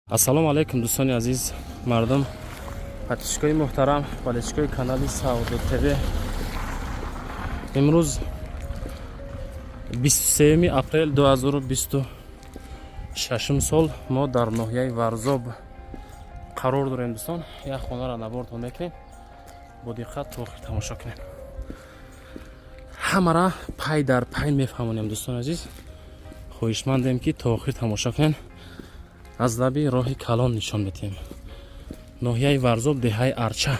Ассалому алайкум, дӯстони азиз, мардум, подписчикои муҳтарам, болельщикои канали Савдо ТВ. Имрӯз 23 апрел 2026 сол мо дар ноҳияи Варзоб қарор дорем. Дӯстон, як хонаро навортон мекунем, бо диққат то охир тамошо кунем. Ҳамара пай дар пай мефаҳмонем. Дӯстони азиз, хоҳишмандем, ки то охир тамошо кунем. Аз лаби роҳи калон нишон медиҳем. Ноҳияи Варзоб, деҳаи Арча.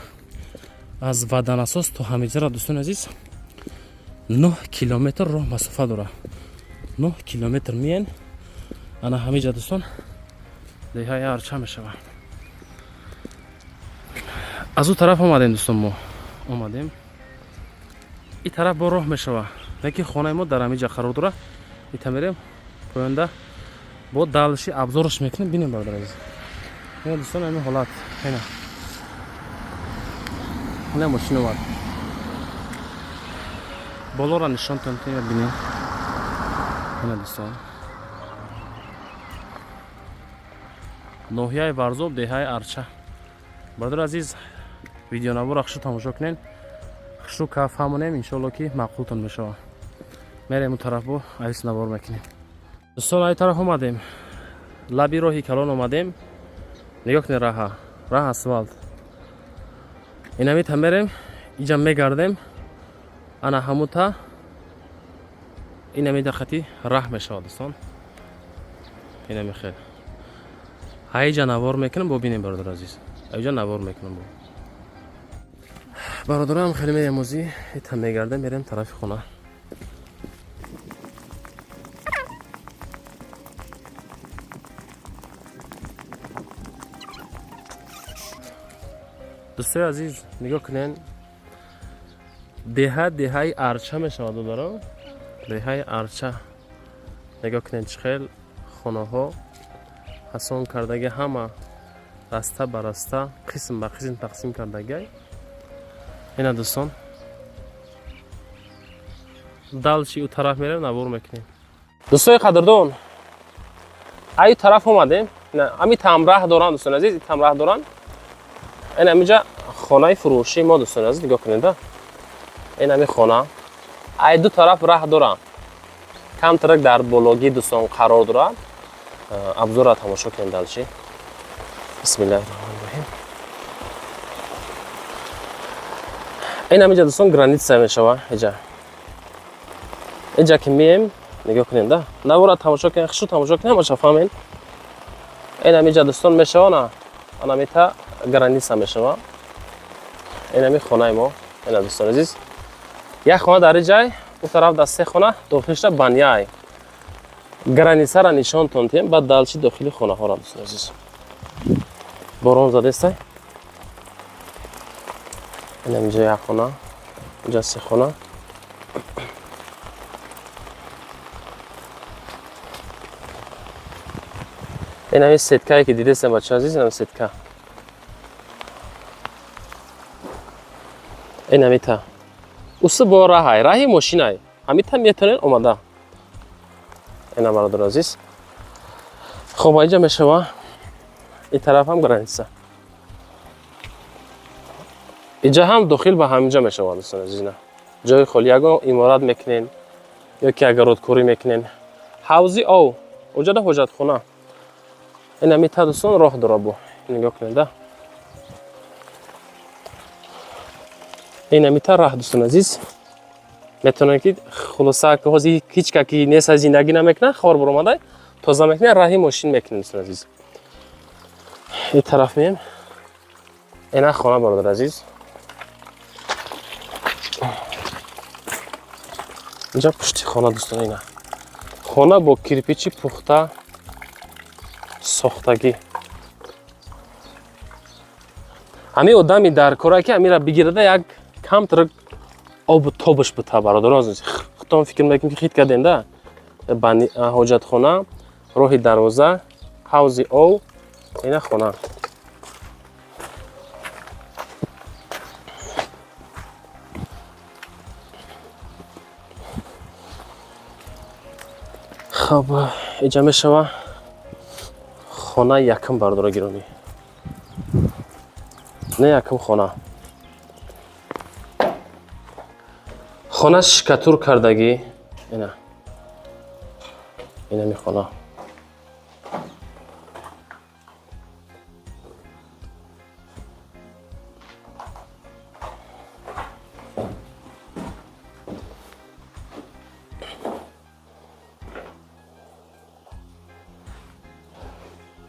Аз Ваданасос то ҳамиҷара, дӯстони азиз, 9 километр роҳ масофа дорад. 9 километр миен, ана ҳамиҷа, дӯстон, деҳаи Арча мешавад. Аз ӯ тараф омадем, дӯстон, мо омадем, и тараф бо роҳ мешавад, лекин хонаи мо дар ҳамиҷа қарор дорад. Ита мерем поёнда, бо дальше обзорш мекунем, бинем, бародар азиз. Ина, дӯстон, ҳамин ҳолат. Ина, ина мошин омад, болоро нишонтон тем, бинем. Ина, дӯстон, ноҳияи Варзоб, деҳаи Арча. Бародар азиз, видеонавора хушрӯ тамошо кунен, хушрӯ ка фаҳмонем, иншоалло, ки маъқултон мешавад. Мерем он тараф, бо айс навор мекунем. Дӯстон, ай тараф омадем, лаби роҳи калон омадем. Нигоҳ кунед, раҳа, раҳ асфалт. Инамита мерем, иҷа мегардем, ана ҳамута, инамита хати раҳ мешавад, дӯстон. Инами хел ҳаиҷа навор мекунам, бо бинем, бародар азиз, аиҷа навор мекунам бо бародарам. Хеле мерем, озӣ ита мегардем, мерем тарафи хона. Дӯстои азиз, нигоҳ кунен, деҳа деҳаи Арча мешавад, додаро, деҳаи Арча. Нигоҳ кунен, чӣ хел хонаҳо ҳасон кардаги, ҳама раста ба раста, қисм ба қисм тақсим кардагай. Ина, дӯстон, дальше ӯ тараф мерем, навор мекунем. Дӯстои қадрдон, аю тараф омадем, ами тамраҳ доранд, дӯстони азиз, тамраҳ доранд. Ин ҳамиҷа хонаи фурӯшии мо, дӯстони азиз, нигоҳ кунед. Ин ҳами хона ай ду тараф раҳ доранд, камтарак дар бологӣ, дӯстон, қарор дорад. Обзорра тамошо кунем дальше. Бисмиллаҳи роҳмани роҳим. Ин ҳамиҷа, дӯстон, граница мешава. Иҷа, иҷа ки мием, нигоҳ кунед да, навора тамошо кунед, хушрӯ тамошо кунед, ҳамаша фаҳмед. Ин ҳамиҷа, дӯстон, мешава, на анамита граница мешава. Инами хонаи мо, ина, дӯстони азиз, як хона дар ҷай, ӯ тараф дар се хона, дохилишда баняй. Границара нишонтон тием, баъд дальше дохили хонаҳоро. Дӯстони азиз, борон задестай. Инам инҷа як хона, инҷа се хона. Инами сеткае ки дидестем, бача азиз, инами сетка, инамита усу бо раҳай, раҳи мошинай, ҳамита метонед омада. Ина, бародар азиз, хоб, аиҷа мешава, ин тараф ҳам граница, иҷа ҳам дохил ба ҳаминҷа мешава. Дӯстон азиз, ина ҷои холи, ягон иморат мекунен ё ки огородкорӣ мекунен, ҳавзи ов, оҷада ҳоҷатхона. Ин ҳамита, дӯстон, роҳ дора, бо нигоҳ кунед да, ин ҳамита раҳ. Дӯстон азиз, метавонед ки, хулоса, ҳозир ҳеҷ ка ки нест, зиндагӣ намекунад, хор баромада тоза мекунед, раҳи мошин мекунед. Дӯстон азиз, ин тараф меем, ина хона, бародар азиз, инҷа пушти хона, дӯстон, ина хона бо кирпичи пухта сохтагӣ. Ҳамин одами дар кора ки ҳамира бигирада, як камтар обу тобаш бута. Бародарон, худтон фикр мекунем, ки хит кардем да. Ҳоҷатхона, роҳи дарвоза, ҳавзи ов, ина хона. Хоб, иҷа мешава. Хонаи якум, бардора гиромӣ, не якум хона. Хона шикатур кардагӣ. Ина, инами хона.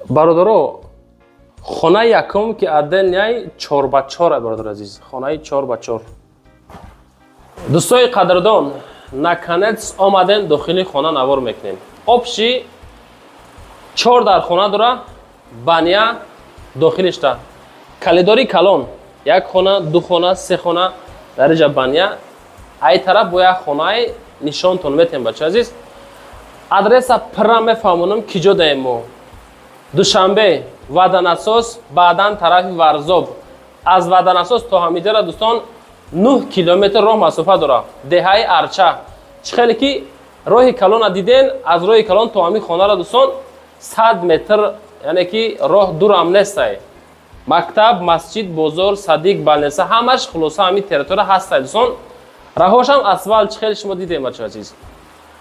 Бародаро, хонаи якум, ки отдельный 4 ба 4, бародар азиз, хонаи 4 ба 4. Дӯстои қадрдон, наконец омадем дохили хона, навор мекунем. Общий чор дар хона дора, баня дохилишта, калидори калон, як хона, ду хона, се хона, дар иҷа баня. Ай тараф бо як хонаи нишонтон метем. Бача азиз, адреса пурра мефаҳмонам, ки ҷо даем мо. Душанбе, Ваданасос, баъдан тарафи Варзоб. Аз Ваданасос то ҳамиҷара, дӯстон, 9 километр роҳ масофа дорад. Деҳаи Арча. Чӣ хеле ки роҳи калона диден, аз роҳи калон то ҳамин хонара, дӯстон, 100 метр, яъне ки роҳ дурам нестай. Мактаб, масҷид, бозор, садик, больница, ҳамаш, хулоса, ҳамин территория ҳастай, дӯстон. Раҳошам асфалт, чӣ хеле шумо дидем. Бача азиз,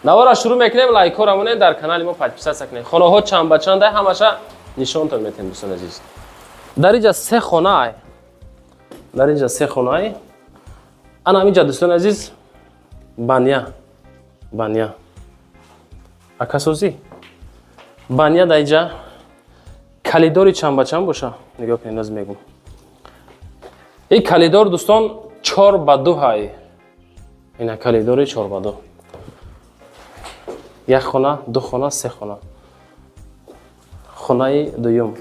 навора шурӯъ мекунем. Лайкҳоро монед, дар канали мо подписаться кунед. Хонаҳо чанд ба чандай, ҳамаша нишонтон метем. Дӯстон азиз, дар инҷа се хонаай, дар инҷа се хонаай. Ана ҳаминҷа, дӯстони азиз, баня, баня, акасозӣ, баня дар инҷа. Калидори чанд ба чанд боша, нигоҳ кунед, наз мегум. Ин калидор, дӯстон, 4 ба 2 ҳай. Ина калидори 4 ба 2. Як хона, ду хона, се хона. Хонаи дуюм.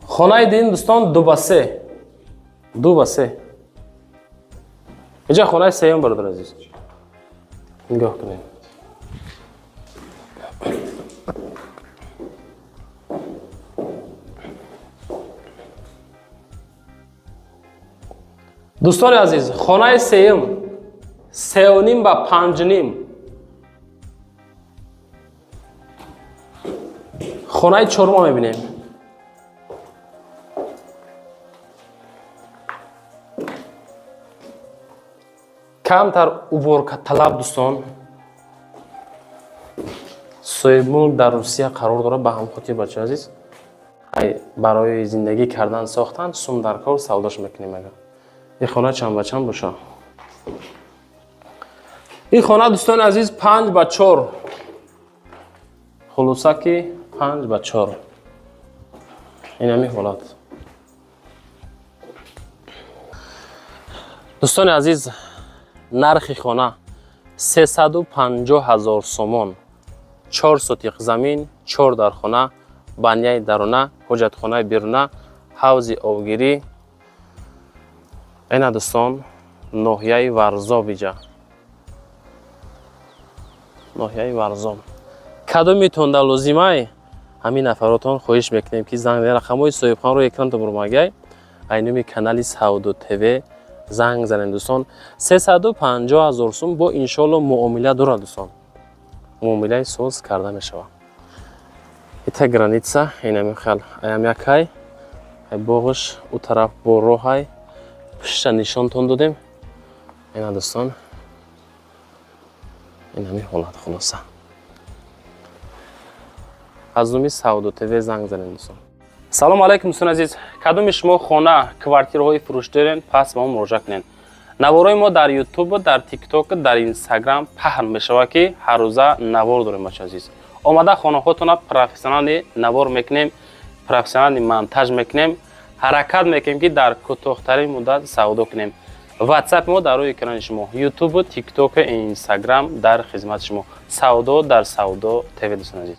Хонаи дуюм, дӯстон, 2 ба 3, 2 ба 3. Инҷа хонаи сеюм, бародар азиз, нигоҳ кунед. Дӯстони азиз, хонаи сеюм 3.5 ба 5.5. Хонаи чорумро мебинем. Камтар уборка талаб, дӯстон. Соҳибмулк дар Русия қарор дорад. Ба ҳамхотир, бача азиз, барои зиндагӣ кардан сохтан, сум дар кор, савдош мекунем. Агар ин хона чанд ба чанд боша? Ин хона, дӯстони азиз, 5 ба 4. Хулоса ки 5 ба 4. Ин ҳамин ҳолат. Дӯстони азиз, нархи хона 350 000 сомон. 4 сотиқ замин, чор дархона, баняи даруна, ҳоҷатхонаи беруна, ҳавзи обгирӣ. Ина, дӯстон, ноҳияи Варзоб, иҷа ноҳияи Варзоб. Кадомитонда лозимай, ҳамин нафаротон хоҳиш мекунем, ки занг. Рақамҳои соҳибхонро экранто бурмагай. Айнуми канали Савдо ТВ занг занем, дӯстон. 350 000 сум, бо иншоалло муомила дорад, дӯстон, муомилаи соз карда мешавад. Ита граница, инами хел, аям якай боғш, ӯ тараф бо роҳай, пушта нишонтон додем. Ина, дӯстон, ин ҳамин ҳолат. Хулоса, аз номи Савдо ТВ занг занем, дӯстон. Салому алайкум, дӯстони азиз. Кадоми шумо хона, квартираҳои фурӯш дорен, пас ба мо муроҷиат кунед. Наворҳои мо дар Ютуб, дар Тикток, дар Инстаграм паҳн мешавад, ки ҳаррӯза навор дорем. Бача азиз, омада хонаҳотона профессионально навор мекунем, профессионально монтаж мекунем. Ҳаракат мекунем, ки дар кӯтоҳтарин муддат савдо кунем. Ватсап мо дар рӯи экрани шумо, Ютуб, Тикток, Инстаграм дар хизмати шумо. Савдо дар Савдо ТВ, дӯстони азиз.